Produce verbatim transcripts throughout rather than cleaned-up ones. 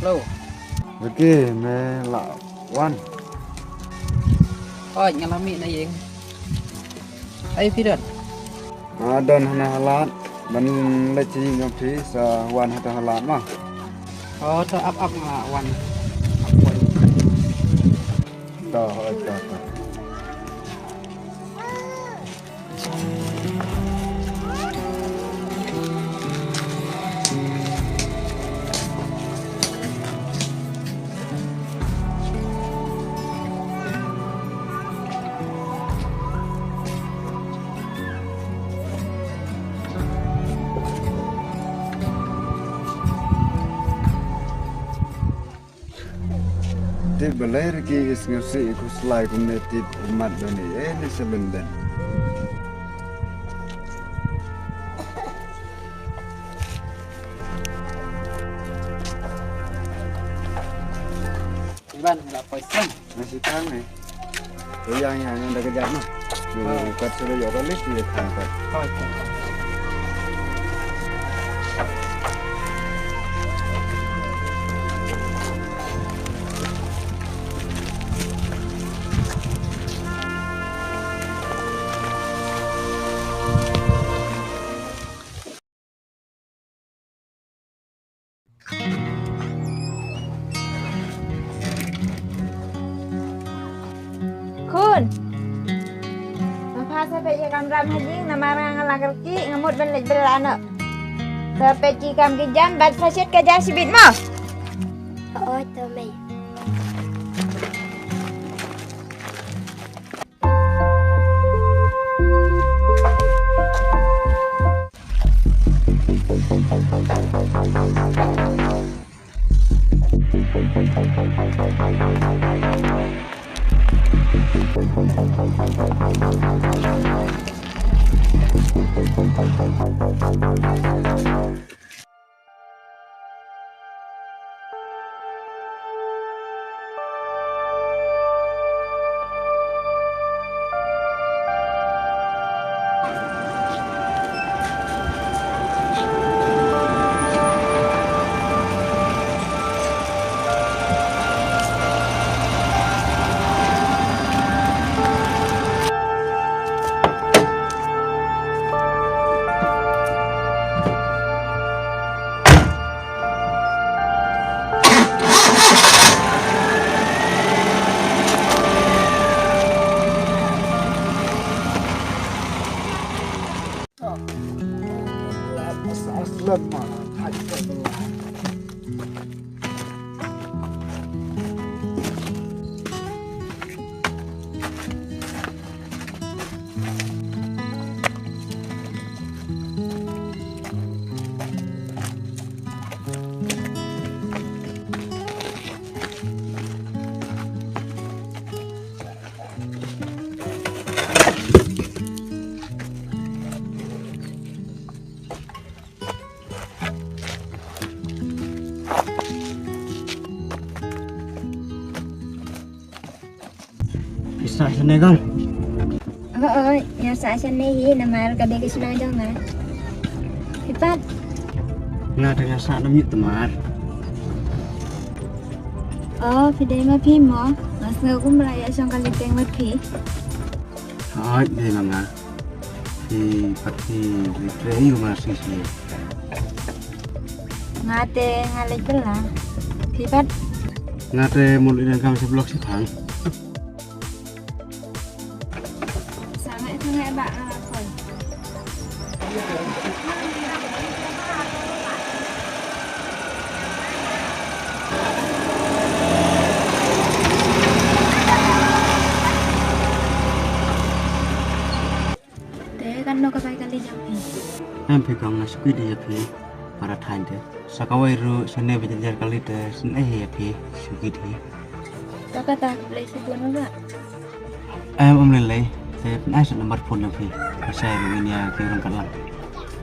Hello. Vicky, me la wan. Oi, nga la mih na ïing. Ai phi don? Nga don hana ha lad ban leit sha ïing jong phi, sa wan hata ha lad ma. Oh, to ap ap nga la wan. To, oi, to, to. Tip balei Ricky i sngewsih i khuslai kumne, tip i mat bani e ni sa lyndet. Iban, la poi sang. Nasi tang ni. Yang yang yang dah kejap mah. Kat sudah yo kali tu ya kan kat. Khun. Papa sa peit ïa kamra ha jing namar nga la kyrkieh nga mut ban leit bylla noh. Sa peit ki kam ki jam bad sa shet ka ja shibit mo. Oh, to mei. Phi sah shane kong? Oi, oi, nga sah shane hi namar ka dei ka shnong jong nga. Phi pat? Nga te nga sah na Mut Tmar. Oh, phi dei ma phi mo? Nga sngew kumba la ïa shong ka lynti bad phi. Hooid, dei ma nga. Phi pat phi trei ïa nga shisha. Nga te nga leit bylla. Phi pat? Nga te mut leit donkam sha block shiteng. Sangeh sangeh ba nga la phone. Te katno ka bai kali jong phi? Em phi kong, nga shu kit ïa phi para thaiñ te. Sa kawei ruh shane ba jynjar kali te sngewbha ïa phi shu kit hi. To kata ka Blei shu bun ba. Em, ym lei lei. Te pynai sa number phone jong phi. Ka shai ruh ngin ïa kiew ryngkat lang.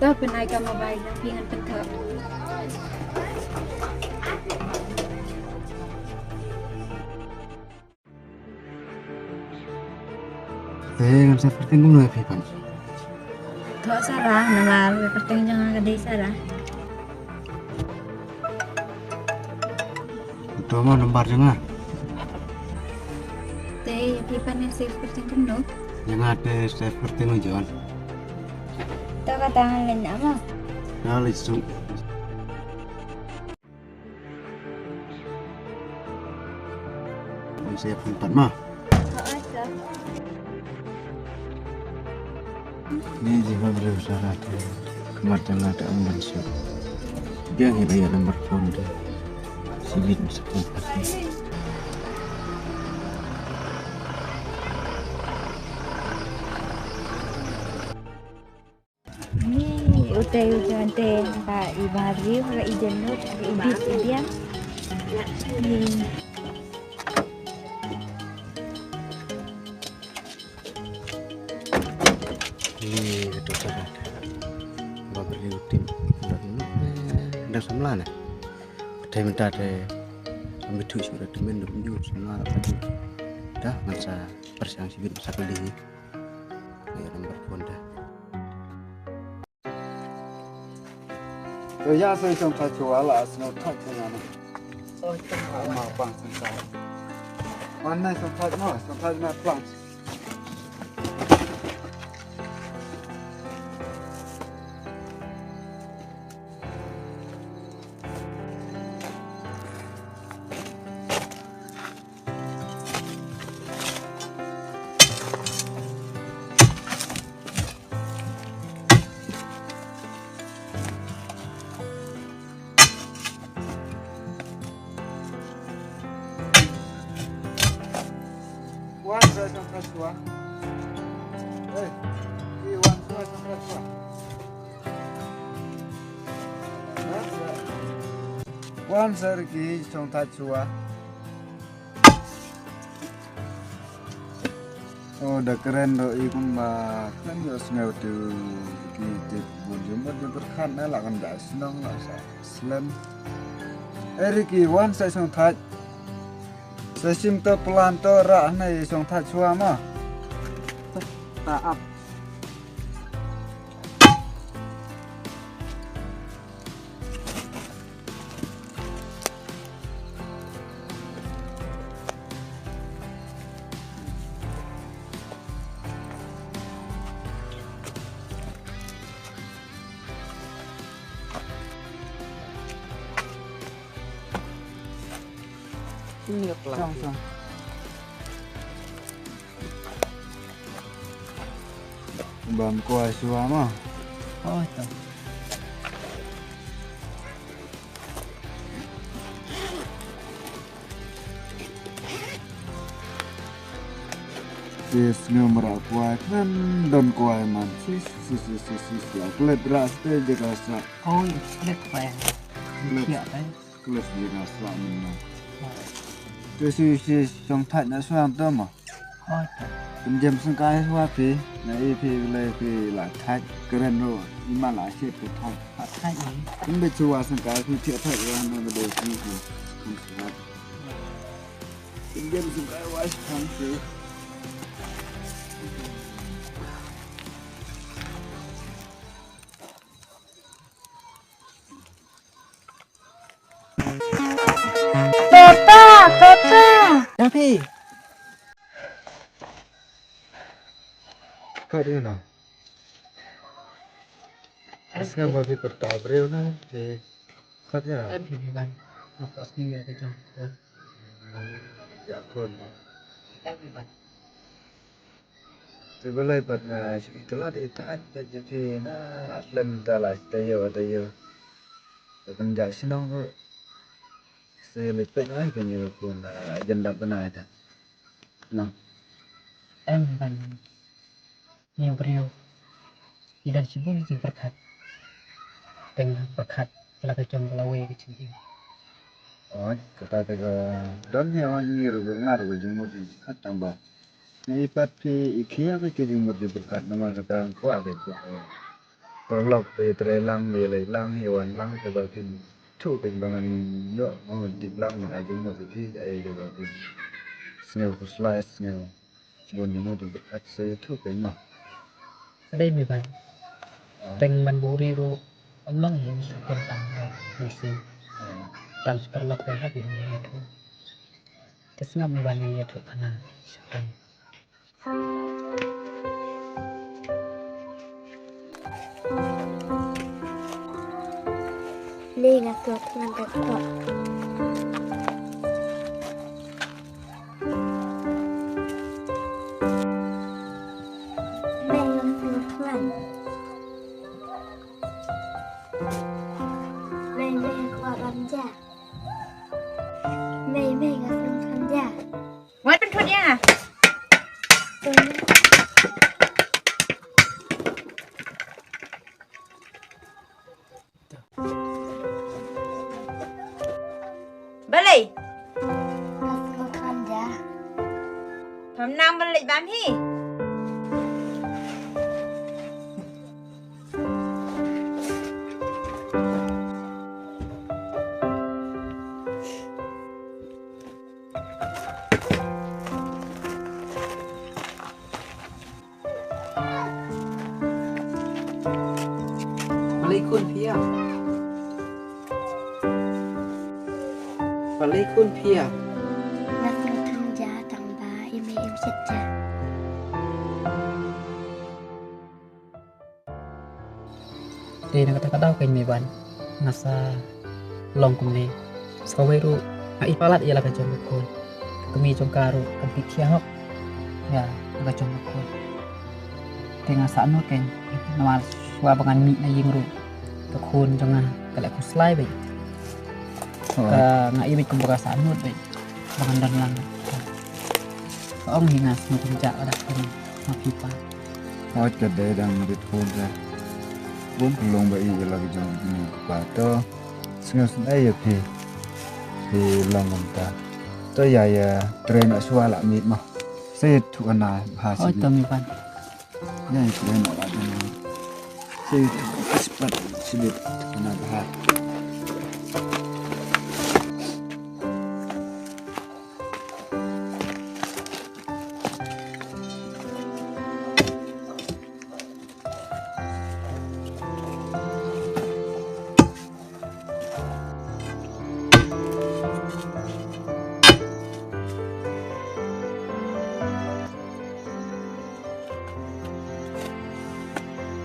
To pynai ka mobile jong phi ngan pynthok. Te ngan sa kyrteng kumno ïa phi pat? Thoh Sarah, namar ka kyrteng jong nga ka dei Sarah. To mo, nambar jong nga. Te ïa phi pat ne save kyrteng kumno? Ïa nga te save kyrteng u John. To kata ngan leit noh mo. Nga leit suk. Ngan sa ïa phone pat mo. Ni jingmut briew Sara te. Ka mat jong nga te ym ban suk. Biang hi ba ïa nambar phone te. Sibit sa phone pat. Ni utai u John te ba i Bari ba i Janut ba i Bit i Biang. Ni. Ni ka to ka ba bri u tim. Nda samla na. Te mynta te sambi tu shu da temen da mynju samla da paju. Da ngan sa pyrshang sibit sa kali. Ïa nambar phone da. To ïa sa song thait shuwa la song thait shuwa na. Oh, song thait. Ma pang song thait. Wan na song thait ma, song thait na plang. Wan sa song thait shuwa. Hey, ki wan sa song thait shuwa. Wan sa ki song thait shuwa. Oh, da kren ruh i kumba kren ïohsngew tu ki tip bun jingmut jingpyrkhat na la kan da shnong la sa slem. Eh, Ricky, wan sa song thait. Sa shim to plan to rah na i song thait shuwa ma. Ta ap. Song, song. Bam kwai shuwa ma. Oh, to. Sis, ngi mra kwai, kren don kwai man. Sis, sis, sis, sis, sis, la klet ra ste je ka sa. Oh, klet kwai. Klet. Klet je ka sa man. Te si, si, song thait na suang to ma. Pynjem sngewkai shuwa phi, na i phi le phi la thait kren ro, i ma la shet ka thait. Thait ni. Pynbeit shuwa sngewkai phi thiah thait ro na ka dei phi phi. Pynjem sngewkai wa shuwa phi. Papa, papa. Ïa phi. Khot ïa u na. As nga ba phi pyrta briew na phi. Khot ïa. Em phi ban. Nga khot sngi ïa ka jong. Ïa khot. Em phi ban. Te balei pat nga shu ïa tlot ïa tat pat ïa phi na lem ta la taïew taïew. Te pynjah shnong ruh. Te leit peit ai ka ñiew pun jan dap bnai ta. Nang. Em ban ñiew briew. Ki don shibun ki pyrkhat. Teng pyrkhat la ka jong ka lawei ka jong ki. Oi, kata te ka don hi oi ngi ruh ngar ka jingmut jingpyrkhat tang ba. Ngi pat phi i khia ka jingmut jingpyrkhat namar kata kwah ka jingmut. Paralok phi trei lang, phi leit lang, phi wan lang, te ba phin thuh phin ba ngan ïoh, oh, tip lang ka jingmut phi, ai te ba phin sngew khuslai, sngew. Bun jingmut jingpyrkhat sa ïathuh kein mo. Ka dei mi ban. Ah. Teng ban buhrieh ruh ym long hi, sa ken tang ruh mynsiem. Ah. Transfer lok te ha ki ïathuh. Te sngap ban ïathuh khana. Ni nga tlot ngan tlot. Mei ngam tlot ngan. Mei mei kwah ban ja. Mei mei nga tlot ngan ja. Wat pynthut ïa nga. Balei? Pham nang balei bam hi? Balei khun phi ïa? Balei khun phi ïa? Nga khlem tang ja tang ba i mei im shet ja. Te na kata ka daw kein Meiban nga sa long kumne. Sa kawei ruh nga i palat ïa la ka jong ka khun. Ka kmie jong ka ruh ka bit thiah hok ïa la ka jong ka khun. Te nga sahnud kein namar shuwa ba ngan mih na ïing ruh ka khun jong nga ka leh khuslai beit. Ka nga i beit kumba ka sahnud beit. Ba ngan don lang. Ka ong hi nga sngewthuh ja ka dak phi ma phi pa. Hooid ka dei dang rit khun ka. Bun pynlong ba i ïa la ka jong phi pa to. Sngewsynei ïa phi. Phi long kumta. To ïa ïa trei noh shuwa la miet mo. Sa ïathuh khana bha sha phi. Hooid to Meiban. Ïa ïa trei noh la dang. Sa ïathuh spat sibit khana bha.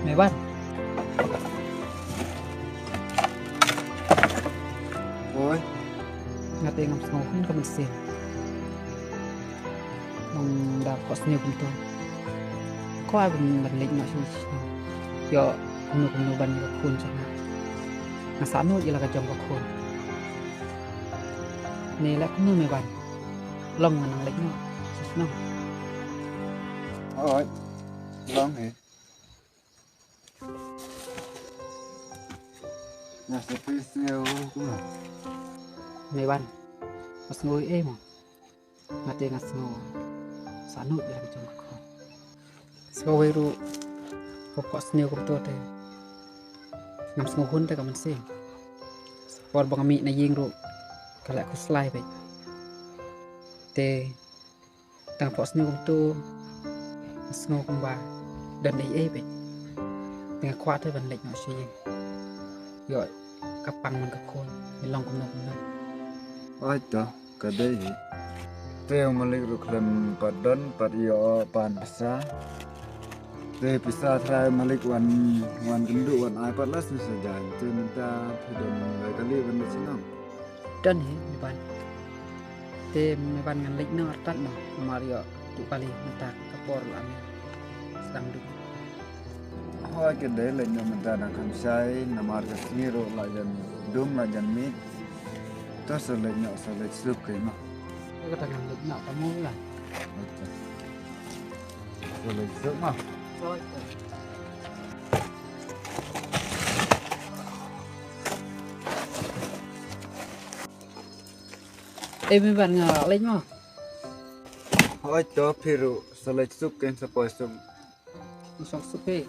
Meiban. Oi. Nga te ngam sngew hun ka mynsiem. Nang da phohsniew kumto. Kwah ban ban leit noh sha shnong. Ïoh kumno kumno ban ïa ka khun jong nga. Nga sahnud ïa la ka jong ka khun. Ne leh kumno Meiban. Long ngan nang leit noh sha shnong. Oi. Long hi. Nga sa phi sngew kumno? Meiban. Nga sngew ei mo. Nga te nga sngew sahnud ïa la ka jong ka khun. Sa kawei ruh ka phohsniew kumto te ngam sngew hun te ka mynsiem. Sa por ba nga mih na ïing ruh ka leh khuslai beit. Te tang phohsniew kumto nga sngew kumba don ei ei beit. Te nga kwah te ban leit noh sha ïing. Ïoh ka pang man ka khun, ngi long kumno kumno. Oi to, ka dei hi. Te u malik ruh khlem pat don pat ïoh pan pisa. Te pisa trai malik wan wan kynduh wan ai pat la shisha jan. Te mynta phi don lai kali ban leit sha nong. Don hi Meiban. Te Meiban ngan leit noh artat noh namar ïoh tu kali mynta ka por la mih sdang duk. Hooid ka dei leit noh mynta dang kham shai namar ka sngi ruh la jan dum la jan miet. To sa leit noh sa leit suk kein mo. Ka dang ngan leit noh ka mo la. Hooid. Sa leit suk mo. Hooid. Ei Meiban nga leit mo. Hooid to phi ruh sa leit suk kein sa poi suk. Suk suk phi.